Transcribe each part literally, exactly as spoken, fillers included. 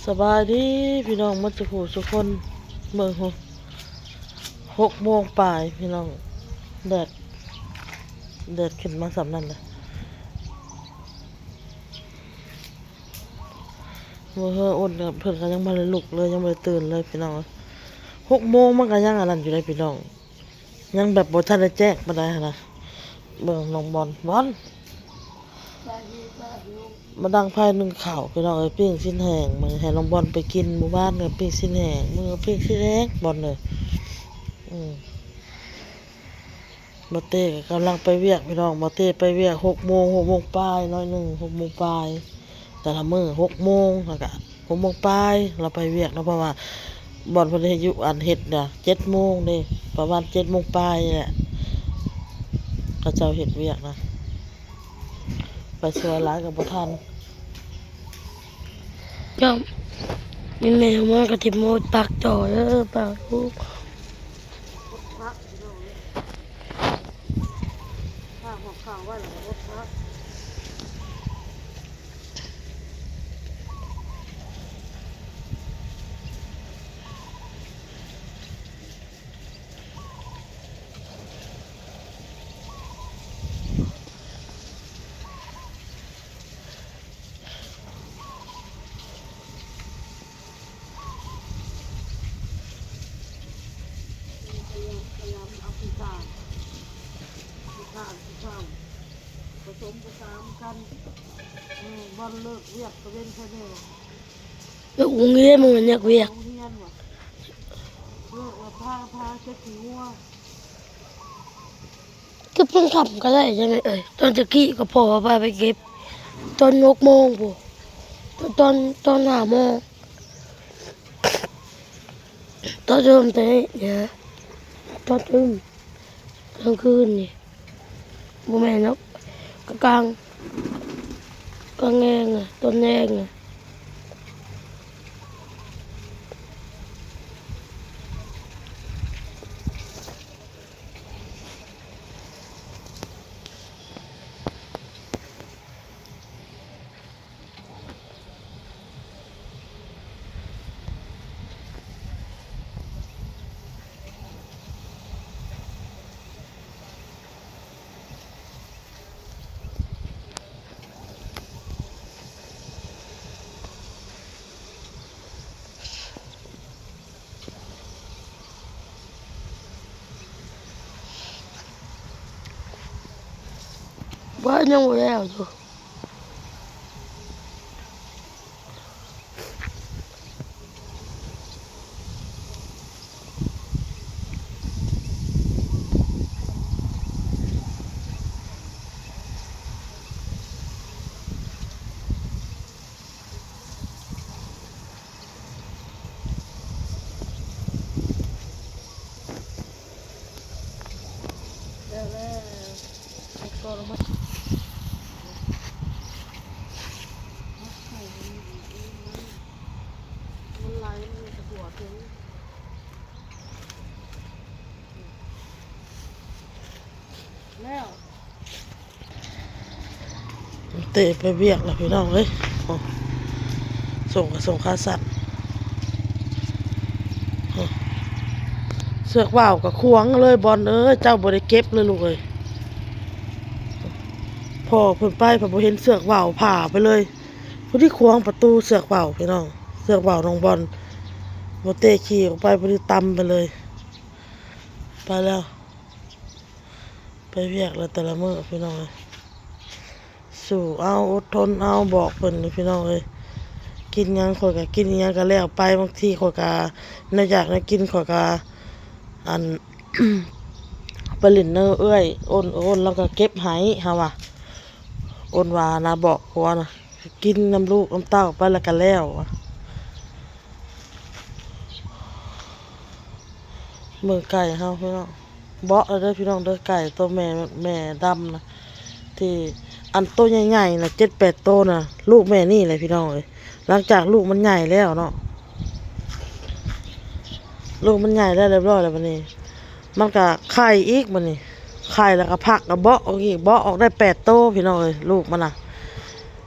สบายดีพี่น้องหมดสุผู้สุคน เบิ่งหู หกโมงปลายพี่น้อง แดด แดดขึ้นมาส่ำนั่นเลย เมื่อเฮืออ่นกับเพิ่นก็ยังบ่ได้ลุกเลย ยังบ่ได้ตื่นเลยพี่น้อง หกโมงมันก็ยังอันนั้นอยู่เลยพี่น้อง ยังแบบบ่ทันได้แจ้งปานใดหั้นนะ เบิ่งน้องบอล บอล มาดังไฟนึ่งข้าวพี่น้องเอ้ย ปิ้งชิ้นแห้ง มื้อนี้ให้น้องบอลไปกิน หมู่บ้านก็ปิ้งชิ้นแห้ง มื้อก็ปิ้งชิ้นแห้ง บอลเอ้ย อืม บ่าวเต้ก็กำลังไปเวียกพี่น้อง บ่าวเต้ไปเวียกหกโมง หกโมงปลายหน่อยหนึ่ง หกโมงปลาย แต่ละมื้อหกโมง แล้วก็หกโมงปลาย ลาวไปเวียกเนาะ เพราะว่าบ่อนเพิ่นเฮ็ดอยู่ อันเฮ็ดน่ะ เจ็ดโมงเด้ ประมาณเจ็ดโมงปลายนี่แหละ เขาเจ้าเฮ็ดเวียกนะ ไปสวยหลายก็บ่ทัน ก็มีแมวมากระติบโมดปากจ่อเด้อ ปากลูก พยายามเอาขี้ข้านขี้ข้านขี้ข้านผสมผสานกัน เออ วันเลิกเวียกตะเวนแค่นี้ แล้วอุ้งเรียนมันอยากเวียก โรงเรียนว่ะ เลิกว่าพาพาเช็ดขี้งัว ก็เพิ่งทำก็ได้ใช่ไหมเอ่ย ตอนตะกี้ก็พอพาไปเก็บ ตอนหกโมงพุ้น ตอน ตอนห้าโมง ตอนเริ่มแต่เนี่ย ตอนเริ่มกลางคืนนี่ บ่แม่นเนาะ กลาง กลางแรงอะ ตอนแรงอะ บ้านยังบ่แล้วอยู่ แล้ว แล้วก็เรามา มันไหล มันมีตะกั่วถึง แล้ว เตะไปเวียกแล้วพี่น้องเอ้ย โอ้ ส่งกระส่งขาสั้น โอ้ เสือกว่าวกับขวางเลยบอลเอ้ย เจ้าบ่ได้เก็บเลยลูกเอ้ย พ่อเพิ่นไปเพิ่นบ่เห็นเสือกว่าวผ่าไปเลย ผู้ที่ขวางประตูเสือกว่าวพี่น้อง เสือกว่าวน้องบอล บ่เตะขี่ออกไป ผู้ที่ตำไปเลย ไปแล้ว ไปเวียกแล้วแต่ละมื้อพี่น้องเอ้ย สู้เอา อดทนเอา บอกเพิ่นนี่พี่น้องเอ้ย กินหยังข้อยก็กิน อิหยังก็แล้วไป บางทีข้อยก็แนวอยากแนวกินข้อยก็ อัน ไปเล่นนำเอื้อย โอน โอน แล้วก็เก็บให้ เฮาว่า โอนว่านะ บอกผัวนะ กินนำลูกนำเต้าไปแล้วก็แล้ว เบิ่งไก่เฮาพี่น้อง เบาะแล้วเด้อพี่น้องเด้อ ไก่ตัวแม่ แม่ดำนะ ที่อันตัวใหญ่ๆนะ เจ็ดแปดตัวนะ ลูกแม่นี่แหละพี่น้องเอ้ย หลังจากลูกมันใหญ่แล้วเนาะ ลูกมันใหญ่แล้วเรียบร้อยแล้วบัดนี้ มันก็ไข่อีกบัดนี้ ไข่แล้วก็ฟัก ก็เบาะออกอีก เบาะออกได้แปดตัวพี่น้องเอ้ย ลูกมันน่ะ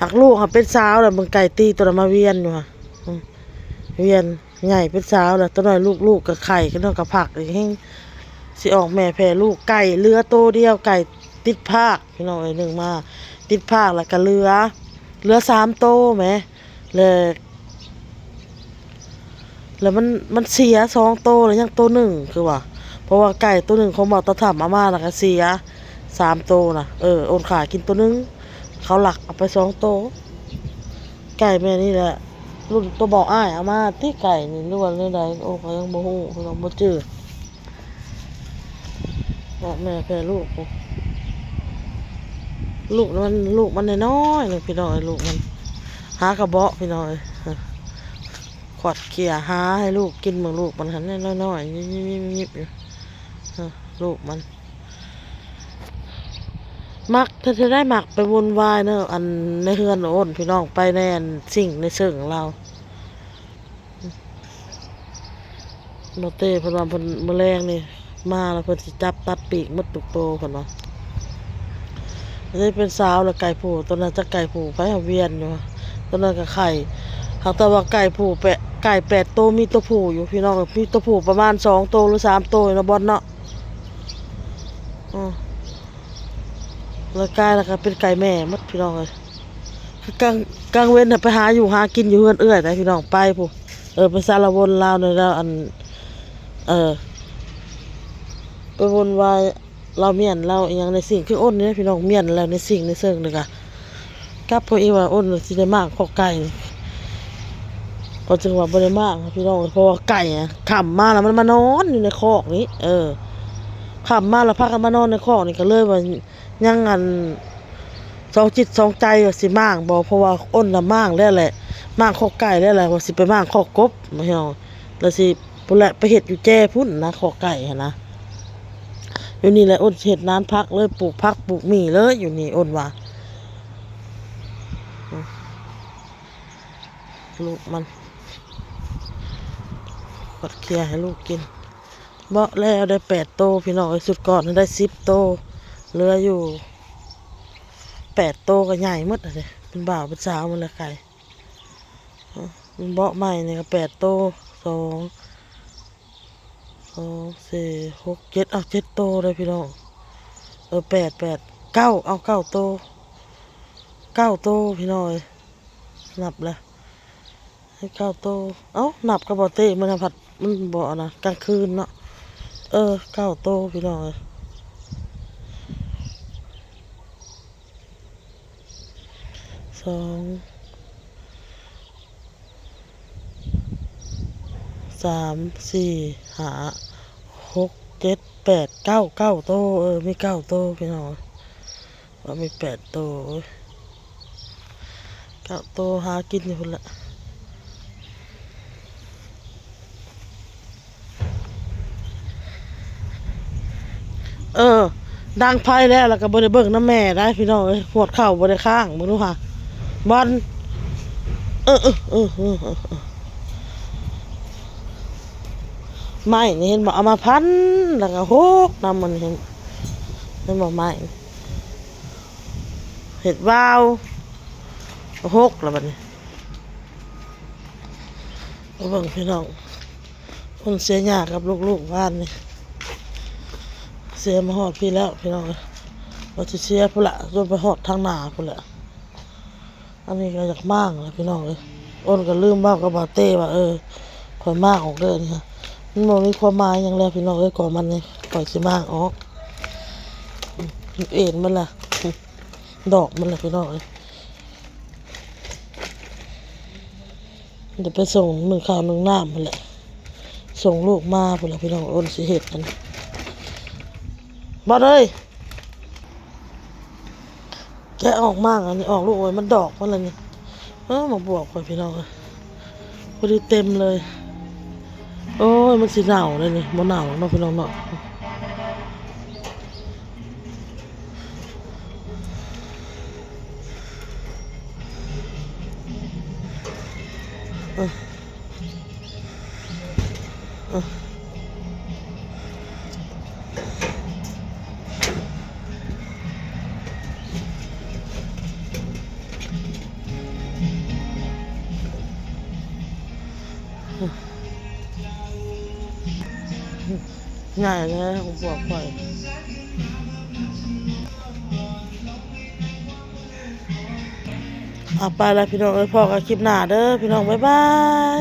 หากลูกหาเป็นสาวแล้ว เบิ่งไก่ตีตัวนั้นมาเวียนอยู่หั่น อืม เวียนใหญ่เป็นสาวแล้ว ตัวน้อยลูกๆก็ไข่ ตัวน้อยก็ผักอีกแฮง สิออกแม่แพร่ลูก ไก่เหลือโตเดียว ไก่ติดพาก พี่น้องเอ้ย หนึ่งมา ติดพากแล้วก็เหลือ เหลือสามโตแหม แล้ว แล้วมัน มันเสียสองโต แล้วยังโตหนึ่งคือว่า เพราะว่าไก่โตหนึ่งของบ่าวตาถ่ำเอามาแล้วก็เสียสามโตนะ เออ โอนขายกินโตหนึ่ง เขาลักเอาไปสองโต ไก่แม่นี่แหละ รุ่นตัวบ่าวอ้ายเอามาติ ไก่นี่ หรือว่าแนวใด โอ้ ข้อยยังบ่ฮู้ ข้อยยังบ่จื้อ ออกแม่แพร่ลูก ลูกมัน ลูกมันน้อยๆหนึ่ง พี่น้องเอ้ย ลูกมัน หากระเบาะ พี่น้องเอ้ย ขวัดเขี่ยหาให้ลูกกิน เบิ่งลูกมันหั้นน้อยๆ ยิบๆๆๆอยู่ เออ ลูกมัน มัก ถ้าจะได้มักไปวุ่นวายเนอะ อันในเฮือนโอน พี่น้อง ไปในอันสิ่งในเสิ่งเรา บ่าวเต้เพิ่นว่าเพิ่น มื้อแลงนี่มาแล้วเพิ่นสิจับตัดปีกหมดทุกโตเพิ่นว่า อันนี้เป็นสาวแล้วไก่ผู้ ตัวนั้นจะไก่ผู้ ไผหาเวียนอยู่ ตัวนั้นก็ไข่ หากแต่ว่าไก่ผู้แปะ ไก่แปดโตมีตัวผู้อยู่ พี่น้อง มีตัวผู้ประมาณสองโตหรือสามโตอยู่นะบอลเนาะ อือ แล้วกลายแล้วก็เป็นไก่แม่หมด พี่น้องเอ้ย กลาง กลางเว็นน่ะไปหาอยู่หากินอยู่เฮือนเอื้อยนะ พี่น้อง ไปพู้น เออ ไปสารวนลาวนี่แล้ว อัน เออ ไปวนวายลาวเมียนลาวอีหยังในสิ่ง คืออ้นนี่นะ พี่น้อง เมียนแล้วในสิ่งในเสิ่งนี่กะ กลับพออีว่าอ้นสิได้มางคอกไก่ ก็จึงว่าบ่ได้มาง พี่น้อง เพราะว่าไก่อะ ค่ำมาแล้วมันมานอนอยู่ในคอกนี้ เออ ค่ำมาแล้วพากันมานอนในคอกนี่ ก็เลยว่ายังอัน สองจิตสองใจว่าสิมางบ่ เพราะว่าอ้นน่ะมางแล้วแหละ มางคอกไก่แล้วแหละ ว่าสิไปมางคอกกบ พี่น้อง แล้วสิพู้นแหละ ไปเฮ็ดอยู่แจพุ้นนะ คอกไก่หั้นนะ อยู่นี่แหละ อ้นสิเฮ็ดนานผักเลย ปลูกผักปลูกหมี่เลย อยู่นี่อ้นว่า ลูกมัน ขวัดเขี่ยให้ลูกกิน เบาะแล้วได้แปดโต พี่น้องเอ้ย ชุดก่อนนั้นได้สิบโต เหลืออยู่แปดโต ก็ใหญ่หมดอะเด้ เป็นบ่าวเป็นสาวหมดแล้วไก่ เบาะใหม่นี่ก็แปดโต สอง สอง สี่ หก เจ็ด เอาเจ็ดโตเลยพี่น้อง เออ แปด แปด เก้า เอาเก้าโต เก้าโตพี่น้องเอ้ย นับแล้ว ให้เก้าโต เอ้า นับกับบ่าวเต้ มันพัด มันบ่นะ กลางคืนเนาะ เออ เก้าโตพี่น้องเอ้ย สอง สาม สี่ ห้า หก เจ็ด แปด เก้า เก้าโต เออ มีเก้าโตพี่น้อง ว่ามีแปดโต เก้าโต หากินอยู่พุ้นละ เออ ดังไฟแล้ว แล้วก็บ่ได้เบิ่งนำแม่ได้พี่น้องเอ้ย หวดข้าวบ่ได้ค้าง เบิ่งดูหา บอล เออ เออ ไม้นี่เห็นบ่ เอามาพัน แล้วก็หกนำมัน เห็น เห็นบ่ ไม้ เห็ดวาว หกแล้วบัดนี้ มาเบิ่งพี่น้อง คนเสียหญ้ากับลูกๆบ้านนี่ เสียมาฮอดพี้แล้วพี่น้องเอ้ย ว่าสิเสียพุ้นละ จนไปฮอดทางหน้าพุ้นแหละ อันนี้ก็อยากมางแล้วพี่น้องเอ้ย อ้นก็ลืมเว้ากับบ่าวเต้ว่า เออ ข้อยมางออกเด้อนี่ มันบ่มีความหมายหยังแล้วพี่น้องเอ้ย กอมันนี่ ข้อยสิมางออก เอ็นมันล่ะ ดอกมันล่ะพี่น้องเอ้ย เดี๋ยวไปส่งนึ่งข้าวนึ่งน้ำพุ้นแหละ ส่งลูกมาพุ้นแหละพี่น้อง อ้นสิเฮ็ดอัน บอลเอ้ย แกะออกมางอันนี้ ออกลูกไว้ มันดอกมันละนี่ เออ มาบวกไปพี่น้องเอ้ย พอดีเต็มเลย โอ้ย มันสิเน่าเลยนี่ บ่เน่าหรอกเนาะพี่น้องเนาะ เออ เออ ใหญ่แล้วของพวกข่อย เอาไปแล้วพี่น้องเอ้ย พ้อกันคลิปหน้าเด้อพี่น้อง บ๊ายบาย